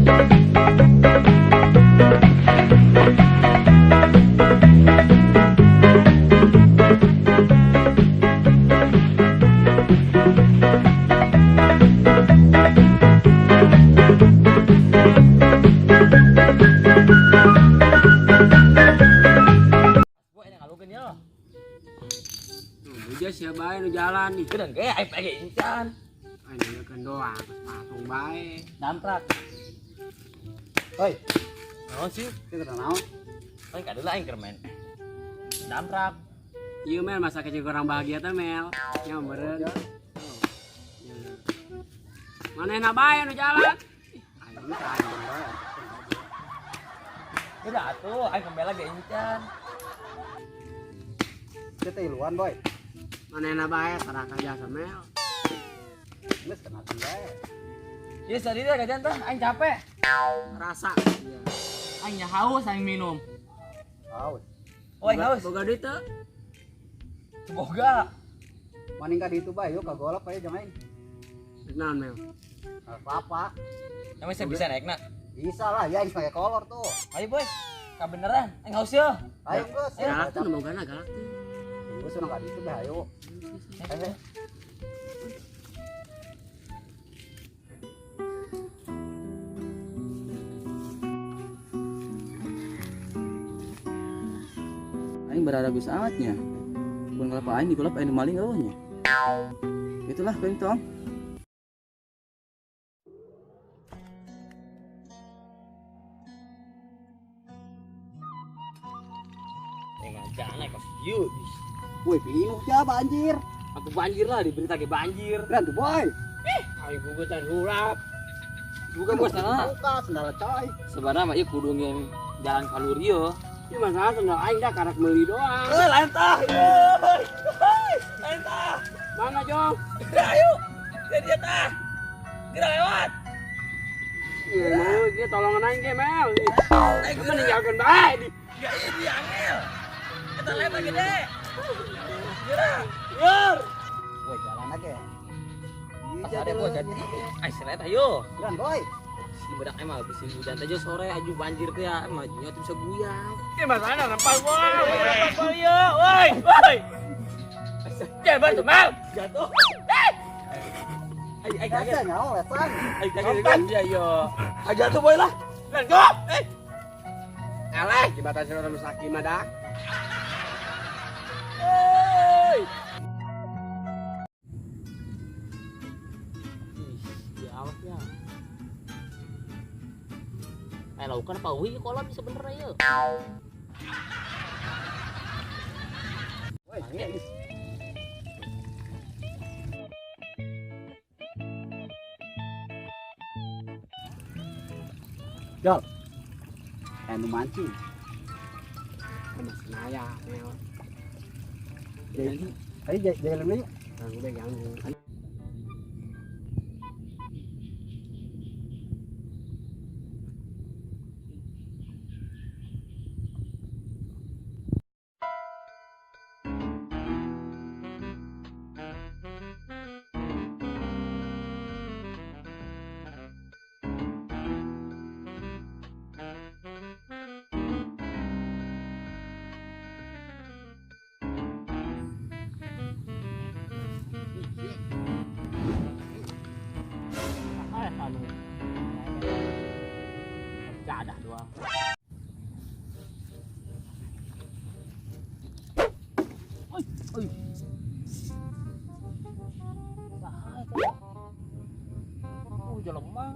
Boy, ini ngalukeun ya. Tuh, dia siapa bae nu jalan nih. Geus ge aing pake incan. Aing nunjukkeun doang, patung bae. Damprak. Hoi, Naon sih? kita naon? Aing kadeula aing keur main. Damprak. Iya Mel, masa kecil kurang bahagia teh Mel. Ya meureun. Ya. Manehna bae nu jalan. Ih, aing mah aing bae. Udah atuh, aing kembali lagi incan. Kita iluan, boy. Manehna bae saraka jasa Mel. Geus kenakan bae. Iya tadi deh gajan tah, aing capek. Rasa. Iya. Aing nya haus, aing minum. Haus. Oh, aing haus. Boga duit teu? Boga. Maning ka ditu bae yuk ka golop aja jangan aing. Naon Mel? Apa-apa. Emang saya bisa naik nak? Bisa lah, ya aing pakai kolor tuh. Ayo boy, kebeneran, aing haus ya. Ayo geus. Galak tuh nu bogana galak tuh. Geus urang ka ditu bae ayo. Ayo. Aing berada geus amatnya. Pun kelapa aing dikulap aing maling eueuhnya. Itulah paling tong. Aing ngajak naik ke ieu. Woi, pinuh ya banjir. Aku banjir lah di berita ke banjir. Keren tuh, boy. Aing bukutan hulap. Bukan bos sana. Buka sendal coy. Sebenarnya mah ieu kudu ngen jalan kaluri yo. Ini masalah sendal aing dah karak meuli doang. Eh, lain tah. Lain tah. Mana Jong? Gerak ayo. Jadi dia tah. Gerak lewat. Iya, mau dia tolongan aing ge Mel. Aing Kamu ninggalkeun bae di. Gak ini angel. Kita lempar gede. Gerak. Yor. Woi, jalan aja. Pas ada boy jadi. Ay, seret ayo. Keren, boy. Si bedak emang habis hujan aja sore aju banjir teh ya majunya tuh bisa guyang. Ini masalahnya rempah gua. Rempah ieu, woi, woi. Jangan bantu Mel. Jatuh. Ay, ay, kaget. Kaget nyawa lesan. Ay, kaget. Iya, iya. Ay, jatuh boy lah. Let's go. Eh. Eleh, jembatan Sirot Mustaqim mah dah. Hey. Ih, ya awaknya. Eh, laukan apa wih kolam sebenarnya ya. Woi, geus. Jol. Nu mancing. Masih naya, Mel. Jadi, ayo jalan dulu yuk. Ganggu deh, ganggu. Jadah doang. Oi, oi. Oh, jelema.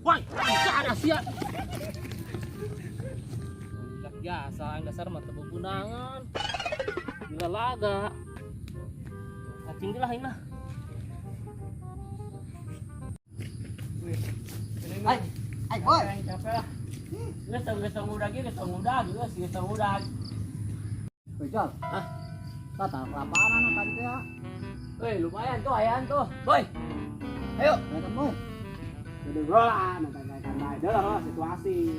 Woi, jadah sia. Biasa, yang dasar mah teu begunangan. Gila laga. Cacing lah ini lah. Ay, ay boy. Capek lah. Geus geus udah ge, geus udah, geus geus udah. Woi, Jol. Hah? Tata kelapaan anu tadi teh ya. Woi, lumayan tuh ayaan tuh. Boy. Ayo. Naik boy. Udah rola, nanti bae dah situasi.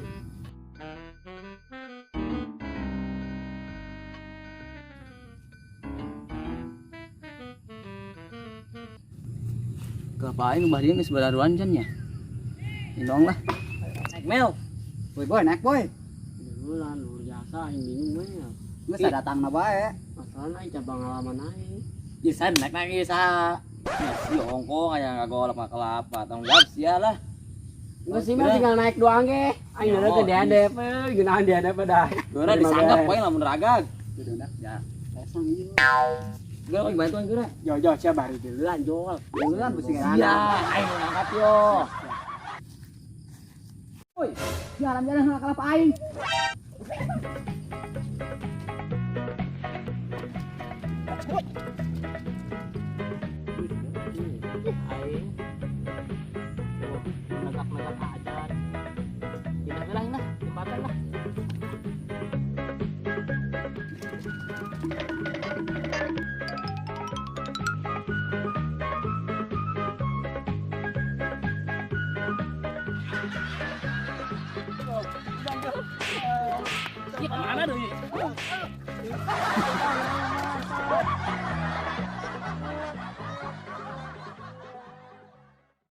Kelapa aing ubah dia geus bararuan can nya. Indong lah. Naik Mel. Boy boy naik boy. Bulan luar biasa aing bingung mah. Geus datang na bae. Masalahna aing cabang ngalaman aing. Ieu san naik naik ieu saha. Si ongko aya ngagolok mah kelapa tanggung jawab sia lah. Geus sih mah tinggal naik doang ge. Aing Ya, teh dihadep, geunahan dihadep dah. Geura disanggap poe lamun ragag. Udah ya. Pasang ieu. Geura aing bantuan geura. Jo jo sia bari duluan jol. Duluan pusing Iya, aing nu ngangkat yo. Woi, jalan-jalan ka kelapa aing. Aing negak-negak aja. Pindah lah lah, jembatan lah. Ih, kemana doi?